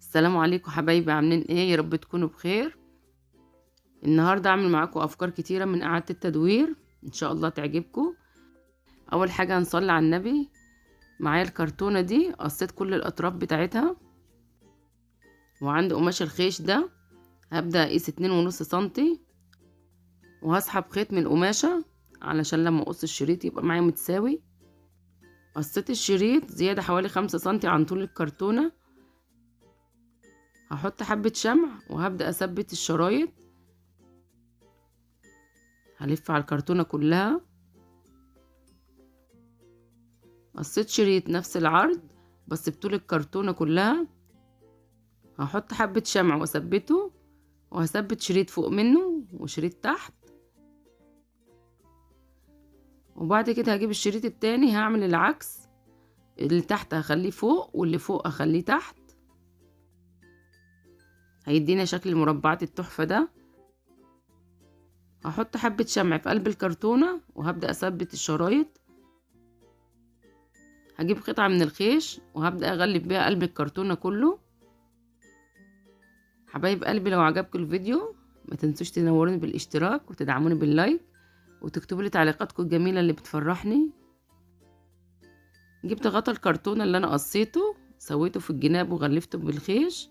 السلام عليكم حبايبي، عاملين ايه؟ يا رب تكونوا بخير. النهارده اعمل معاكم افكار كتيرة من اعاده التدوير، ان شاء الله تعجبكم. اول حاجة هنصلي على النبي. معايا الكرتونه دي قصيت كل الاطراف بتاعتها، وعندي قماش الخيش ده هبدا اقيس 2.5 سنتي، وهسحب خيط من القماشه علشان لما اقص الشريط يبقى معايا متساوي. قصيت الشريط زيادة حوالي 5 سنتي عن طول الكرتونه. هحط حبة شمع وهبدأ أثبت الشرايط. هلف على الكرتونة كلها. قصيت شريط نفس العرض بس بطول الكرتونة كلها. هحط حبة شمع وأثبته، وهثبت شريط فوق منه وشريط تحت. وبعد كده هجيب الشريط التاني، هعمل العكس، اللي تحت هخليه فوق واللي فوق هخليه تحت. هيدينا شكل المربعات التحفة ده. هحط حبة شمع في قلب الكرتونة وهبدأ أثبت الشرايط. هجيب قطعة من الخيش وهبدأ أغلف بيها قلب الكرتونة كله. حبايب قلبي، لو عجبكم الفيديو ما تنسوش تنوروني بالاشتراك وتدعموني بال like وتكتبوا لي تعليقاتكم الجميلة اللي بتفرحني. جبت غطا الكرتونة اللي أنا قصيته، سويته في الجناب وغلفته بالخيش،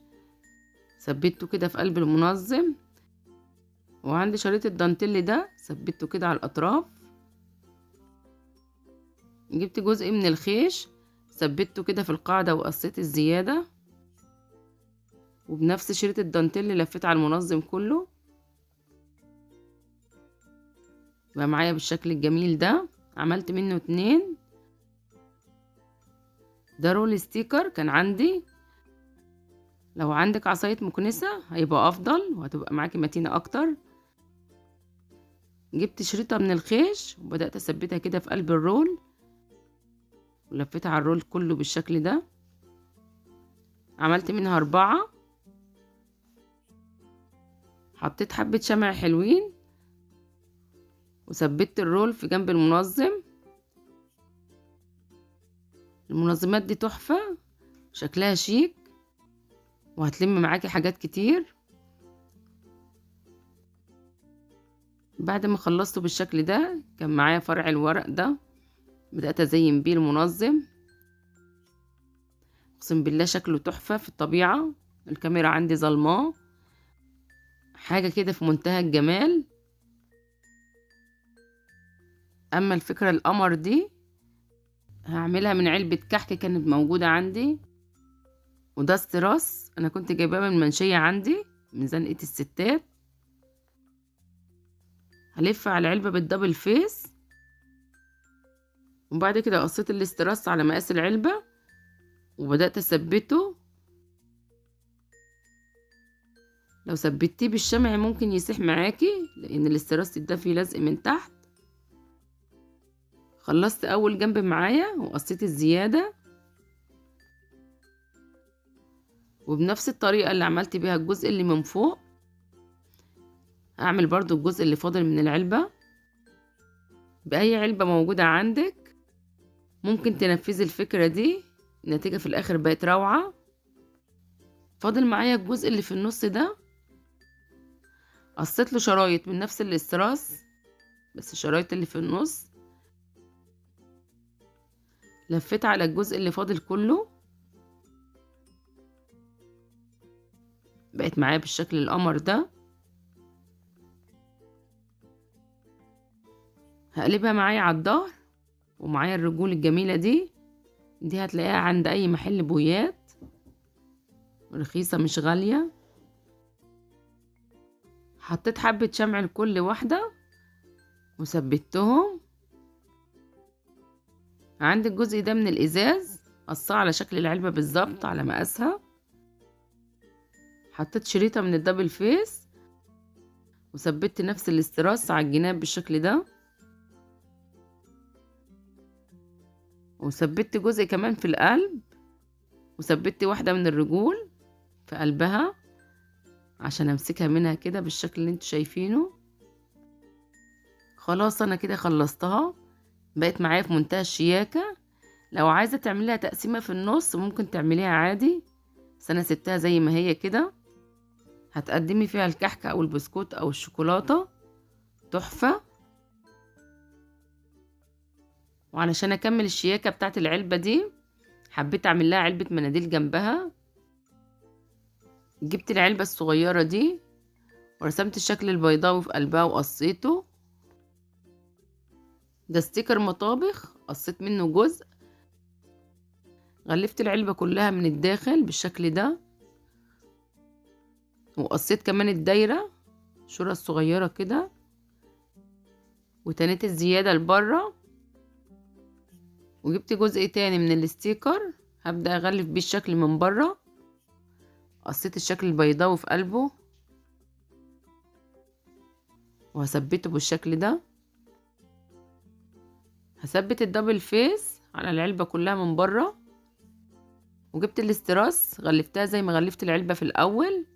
ثبته كده في قلب المنظم. وعندي شريط الدانتيل ده ثبته كده على الاطراف. جبت جزء من الخيش ثبته كده في القاعدة وقصيت الزيادة، وبنفس شريط الدانتيل لفيت على المنظم كله. بقى معايا بالشكل الجميل ده. عملت منه 2. ده roll sticker كان عندي، لو عندك عصاية مكنسة هيبقى افضل وهتبقى معاكي متينة اكتر. جبت شريطة من الخيش وبدأت اثبتها كده في قلب ال roll، ولفيتها على ال roll كله بالشكل ده. عملت منها 4. حطيت حبة شمع حلوين وثبت ال roll في جنب المنظم. المنظمات دي تحفة، شكلها شيك وهتلم معاكي حاجات كتير. بعد ما خلصته بالشكل ده كان معايا فرع الورق ده، بدأت ازين بيه المنظم. اقسم بالله شكله تحفة في الطبيعة. الكاميرا عندي ظلماه، حاجة كده في منتهى الجمال. اما الفكرة القمر دي هعملها من علبة كحك كانت موجودة عندي، وده استراس انا كنت جايباه من المنشية عندي من زنقة الستات. هلف على العلبة بال double face، وبعد كده قصيت الاستراس على مقاس العلبة وبدأت اثبته. لو ثبتيه بالشمع ممكن يسيح معاكي لان الاستراس ده فيه لزق من تحت. خلصت اول جنب معايا وقصيت الزيادة، وبنفس الطريقة اللي عملت بيها الجزء اللي من فوق هعمل برضو الجزء اللي فاضل من العلبة. بأي علبة موجودة عندك ممكن تنفذي الفكرة دي، النتيجة في الآخر بقت روعة. فاضل معايا الجزء اللي في النص ده، قصيت له شرايط من نفس الاستراس بس الشرايط اللي في النص. لفيت على الجزء اللي فاضل كله، بقت معايا بالشكل القمر ده. هقلبها معايا على الظهر، ومعايا الرجول الجميلة دي هتلاقيها عند اي محل بويات، رخيصة مش غالية. حطيت حبة شمع لكل واحدة وثبتهم. عندي الجزء ده من الازاز قصاه على شكل العلبة بالظبط على مقاسها. حطيت شريطة من ال double face وثبت نفس الاستراس على الجناب بالشكل ده، وثبت جزء كمان في القلب، وثبت واحدة من الرجول في قلبها عشان امسكها منها كده بالشكل اللي انتوا شايفينه. خلاص انا كده خلصتها، بقت معايا في منتهى الشياكة. لو عايزة تعمليها تقسيمة في النص ممكن تعمليها عادي، بس انا سبتها زي ما هي كده. هتقدمي فيها الكحكة او البسكوت او الشوكولاتة، تحفة. وعلشان اكمل الشياكة بتاعت العلبة دي حبيت اعمل لها علبة مناديل جنبها. جبت العلبة الصغيرة دي ورسمت الشكل البيضاوي في قلبها وقصيته. ده sticker مطابخ قصيت منه جزء. غلفت العلبة كلها من الداخل بالشكل ده، وقصيت كمان الدايرة الشورى الصغيرة كده، وتنيت الزيادة لبره. وجبت جزء تاني من ال sticker هبدأ اغلف بيه الشكل من بره. قصيت الشكل البيضاوي في قلبه وهثبته بالشكل ده. هثبت ال double face على العلبة كلها من بره. وجبت الاستراس غلفتها زي ما غلفت العلبة في الاول.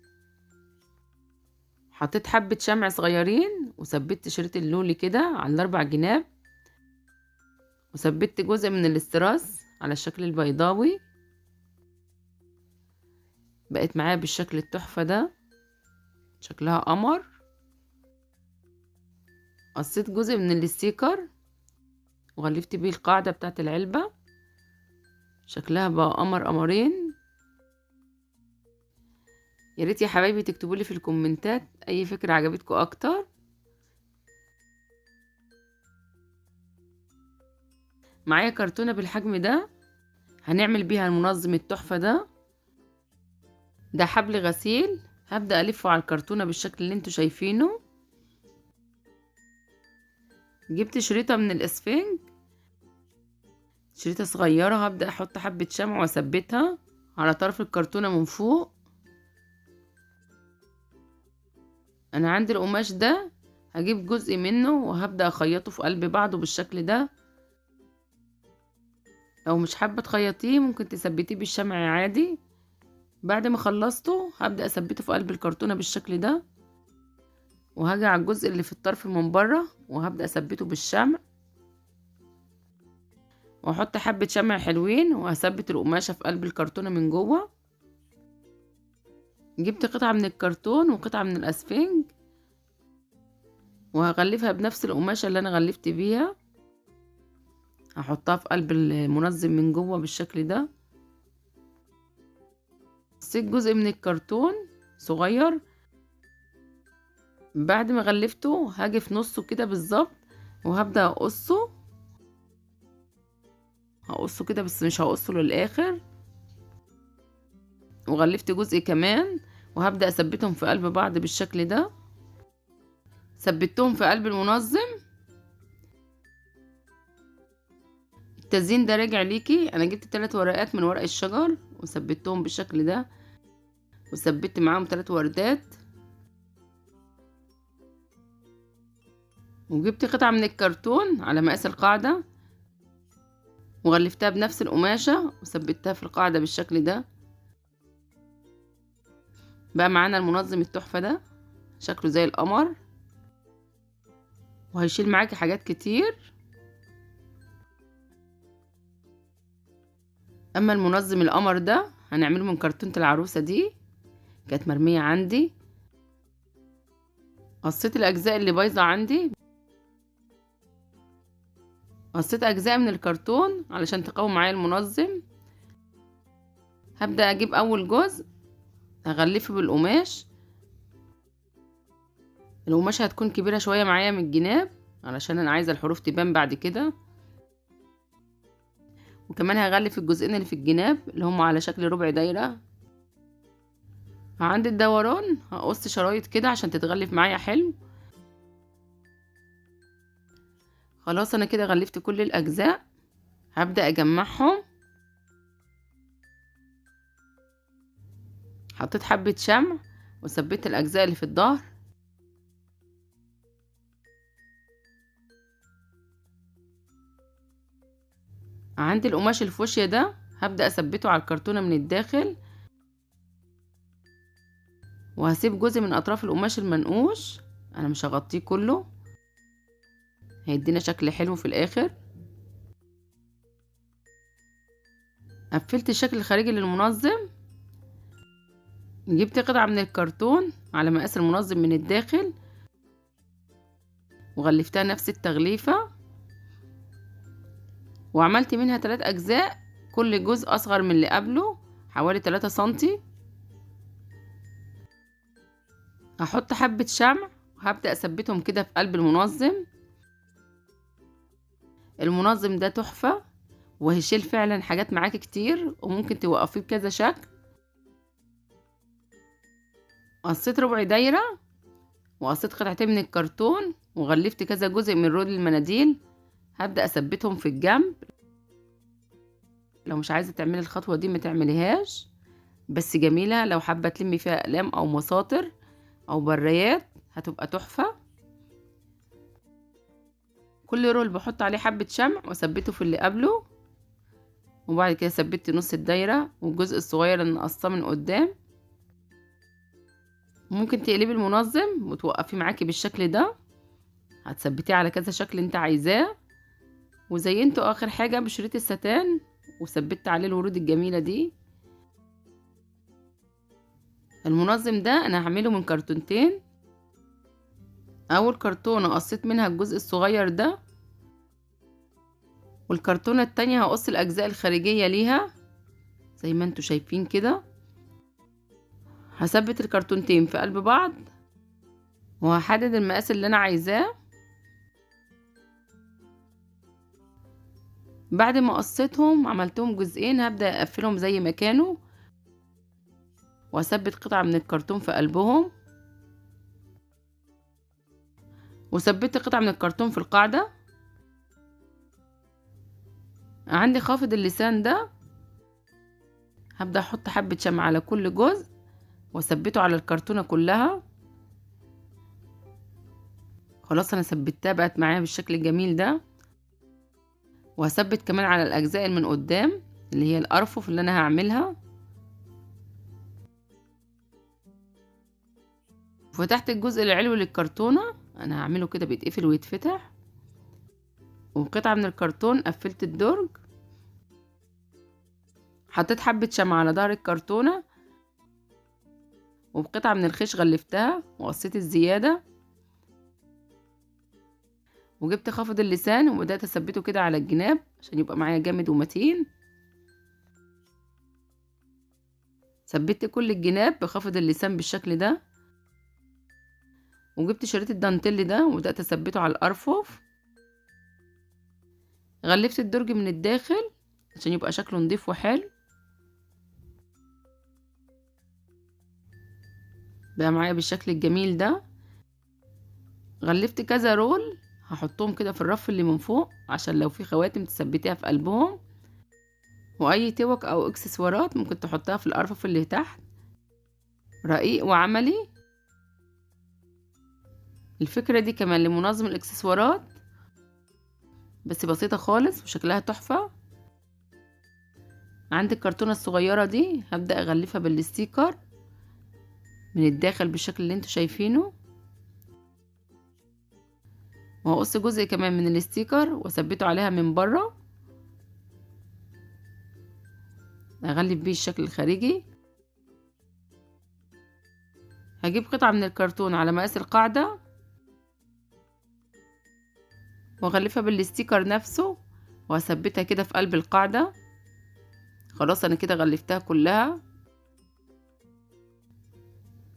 حطيت حبة شمع صغيرين وثبت شريط اللولي كده على الاربع جناب، وثبت جزء من الاستراس على الشكل البيضاوي. بقت معايا بالشكل التحفة ده، شكلها قمر. قصيت جزء من ال sticker وغلفت بيه القاعدة بتاعت العلبة، شكلها بقى قمر قمرين. يا ريت يا حبايبي تكتبولي في الكومنتات اي فكرة عجبتكم اكتر. معايا كرتونة بالحجم ده هنعمل بيها المنظم التحفة ده. ده حبل غسيل هبدأ الفه على الكرتونة بالشكل اللي انتوا شايفينه. جبت شريطة من الاسفنج، شريطة صغيرة، هبدأ احط حبة شمع واثبتها على طرف الكرتونة من فوق. انا عندي القماش ده هجيب جزء منه وهبدأ اخيطه في قلب بعضه بالشكل ده. لو مش حابة تخيطيه ممكن تثبتيه بالشمع عادي. بعد ما خلصته هبدأ اثبته في قلب الكرتونة بالشكل ده، وهاجي على الجزء اللي في الطرف من بره وهبدأ اثبته بالشمع، واحط حبة شمع حلوين وهثبت القماشة في قلب الكرتونة من جوه. جبت قطعة من الكرتون وقطعة من الاسفنج وهغلفها بنفس القماشة اللي انا غلفت بيها، هحطها في قلب المنظم من جوه بالشكل ده. قصيت جزء من الكرتون صغير، بعد ما غلفته هاجي في نصه كده بالظبط وهبدأ اقصه. هقصه كده بس مش هقصه للاخر. وغلفت جزء كمان وهبدأ اثبتهم في قلب بعض بالشكل ده. ثبتهم في قلب المنظم. التزيين ده راجع ليكي، انا جبت 3 ورقات من ورق الشجر وثبتهم بالشكل ده، وثبت معاهم 3 وردات. وجبت قطعة من الكرتون على مقاس القاعدة وغلفتها بنفس القماشة وثبتها في القاعدة بالشكل ده. بقى معانا المنظم التحفة ده، شكله زي القمر وهيشيل معاكي حاجات كتير. اما المنظم القمر ده هنعمله من كرتونة العروسة دي، كانت مرمية عندي. قصيت الاجزاء اللي بايظة عندي، قصيت اجزاء من الكرتون علشان تقوم معايا المنظم. هبدأ اجيب اول جزء هغلفه بالقماش. القماشة هتكون كبيرة شوية معايا من الجناب علشان انا عايزة الحروف تبان بعد كده. وكمان هغلف الجزئين اللي في الجناب اللي هم على شكل ربع دايرة. عند الدوران هقص شرايط كده عشان تتغلف معايا حلو. خلاص انا كده غلفت كل الاجزاء، هبدأ اجمعهم. حطيت حبة شمع وثبت الاجزاء اللي في الظهر. عندي القماش الفوشيا ده هبدأ اثبته على الكرتونة من الداخل، وهسيب جزء من اطراف القماش المنقوش، انا مش هغطيه كله، هيدينا شكل حلو في الاخر. قفلت الشكل الخارجي للمنظم. جبت قطعة من الكرتون على مقاس المنظم من الداخل وغلفتها نفس التغليفة، وعملت منها 3 أجزاء، كل جزء أصغر من اللي قبله حوالي 3 سنتي. هحط حبة شمع وهبدأ أثبتهم كده في قلب المنظم. المنظم ده تحفة وهيشيل فعلا حاجات معاك كتير، وممكن توقفيه بكذا شكل. قصيت ربع دايرة وقصيت قطعتين من الكرتون وغلفت كذا جزء من رول المناديل. هبدأ أثبتهم في الجنب. لو مش عايزة تعملي الخطوة دي ما تعمليهاش، بس جميلة لو حابة تلمي فيها أقلام أو مساطر أو برايات هتبقى تحفة. كل رول بحط عليه حبة شمع وأثبته في اللي قبله، وبعد كده ثبت نص الدايرة والجزء الصغير اللي نقصاه من قدام. ممكن تقلبي المنظم وتوقفيه معاكي بالشكل ده، هتثبتيه على كذا شكل انت عايزاه. وزينته اخر حاجة بشريط الستان وثبتت عليه الورود الجميلة دي. المنظم ده انا هعمله من كرتونتين. اول كرتونة قصيت منها الجزء الصغير ده، والكرتونة التانية هقص الاجزاء الخارجية ليها زي ما انتوا شايفين كده. هثبت الكرتونتين في قلب بعض وهحدد المقاس اللي انا عايزاه. بعد ما قصيتهم عملتهم جزئين، هبدأ اقفلهم زي ما كانوا واثبت قطعة من الكرتون في قلبهم، وثبت قطعة من الكرتون في القاعدة. عندي خافض اللسان ده، هبدأ احط حبة شمع على كل جزء واثبته على الكرتونة كلها. خلاص انا ثبتها، بقت معايا بالشكل الجميل ده. وهثبت كمان على الاجزاء اللي من قدام اللي هي الارفف اللي انا هعملها. فتحت الجزء العلوي للكرتونة، انا هعمله كده بيتقفل ويتفتح، وقطعة من الكرتون قفلت الدرج. حطيت حبة شمع على ظهر الكرتونة، وبقطعة من الخيش غلفتها وقصيت الزيادة، وجبت خافض اللسان وبدأت اثبته كده على الجناب عشان يبقى معايا جامد ومتين. ثبت كل الجناب بخافض اللسان بالشكل ده، وجبت شريط الدانتيل ده وبدأت اثبته على الارفف. غلفت الدرج من الداخل عشان يبقى شكله نضيف وحلو. بقى معايا بالشكل الجميل ده. غلفت كذا رول هحطهم كده في الرف اللي من فوق عشان لو في خواتم تثبتيها في قلبهم، واي توك او اكسسوارات ممكن تحطها في الارفف اللي تحت. رقيق وعملي. الفكرة دي كمان لمنظم الاكسسوارات، بس بسيطة خالص وشكلها تحفة. عندي الكرتونة الصغيرة دي هبدأ اغلفها بال sticker من الداخل بالشكل اللي انتوا شايفينه، وهقص جزء كمان من ال sticker واثبته عليها من بره، اغلف بيه الشكل الخارجي. هجيب قطعة من الكرتون على مقاس القاعدة واغلفها بال sticker نفسه وهثبتها كده في قلب القاعدة. خلاص انا كده غلفتها كلها.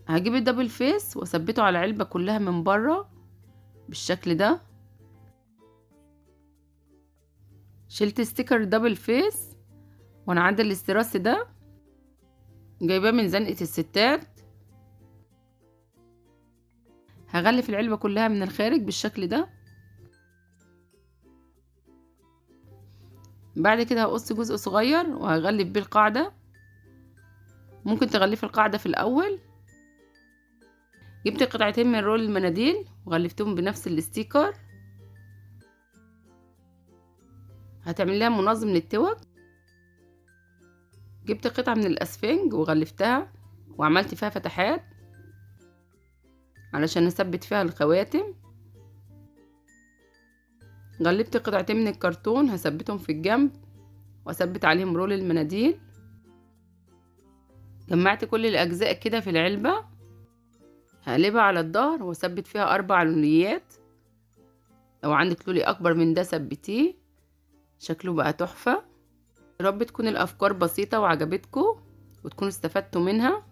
هجيب ال double face واثبته على العلبة كلها من بره بالشكل ده. شلت sticker double face وانا عندي الاستراس ده جايباه من زنقة الستات. هغلف العلبة كلها من الخارج بالشكل ده. بعد كده هقص جزء صغير وهغلف بيه القاعدة. ممكن تغلفي القاعدة في الأول. جبت قطعتين من roll المناديل وغلفتهم بنفس ال sticker. هتعمل لها منظم للتوك. جبت قطعة من الاسفنج وغلفتها وعملت فيها فتحات علشان نثبت فيها الخواتم. غلفت قطعتين من الكرتون هثبتهم في الجنب واثبت عليهم roll المناديل. جمعت كل الاجزاء كده في العلبة. هقلبها على الظهر واثبت فيها 4 لوليات. لو عندك لولي اكبر من ده ثبتيه، شكله بقى تحفة. يا رب تكون الافكار بسيطة وعجبتكم وتكونوا استفدتوا منها،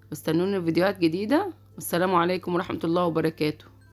واستنوني في فيديوهات جديدة. والسلام عليكم ورحمة الله وبركاته.